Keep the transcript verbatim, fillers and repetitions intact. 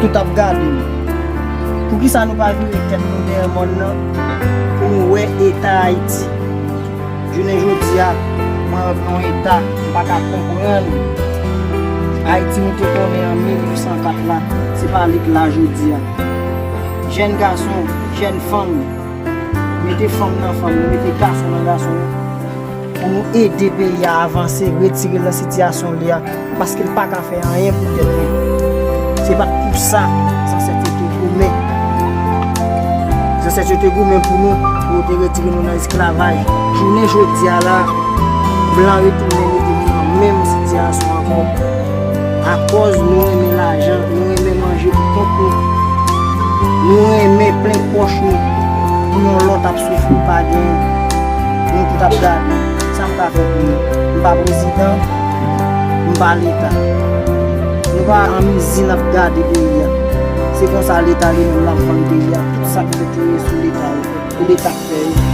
Tout ap gade nou. Poukisa nou pa vire tèt nou dèyè mòn nan pou nou wè eta Ayiti? Jounen jodi a, mwen rete nan yon eta, m pa ka konprann. Ayiti nou te konnen an mil uit san kat la, se pa li k la jodi a. Jèn gason, jèn fanm, mete fanm nan fanm, mete gason nan gason, pou nou ede peyi a avanse, retire l nan sitiyasyon li a, paske l pa ka fè anyen pou tèt li. Se pa t pou sa zansèt yo te goumen. Zansèt yo te goumen pou nou, pou yo te retire nou nan esklavaj. Jounen jodi a la, blan retounen mete nou nan menm sitiyasyon ankò. Akòz nou renmen lajan, nou renmen manje pou kont nou, nou renmen plen pòch nou, pou yon lòt ap soufri pa genyen. Nou tout ap gade. Sa m ka fè pou nou? M pa prezidan, m pa leta. Nou pa an mizi n ap gade peyi a. Se konsa leta li menm l ap vann peyi a. Tout sa k fèt yo ye sou leta yo. Pou leta k fè yo.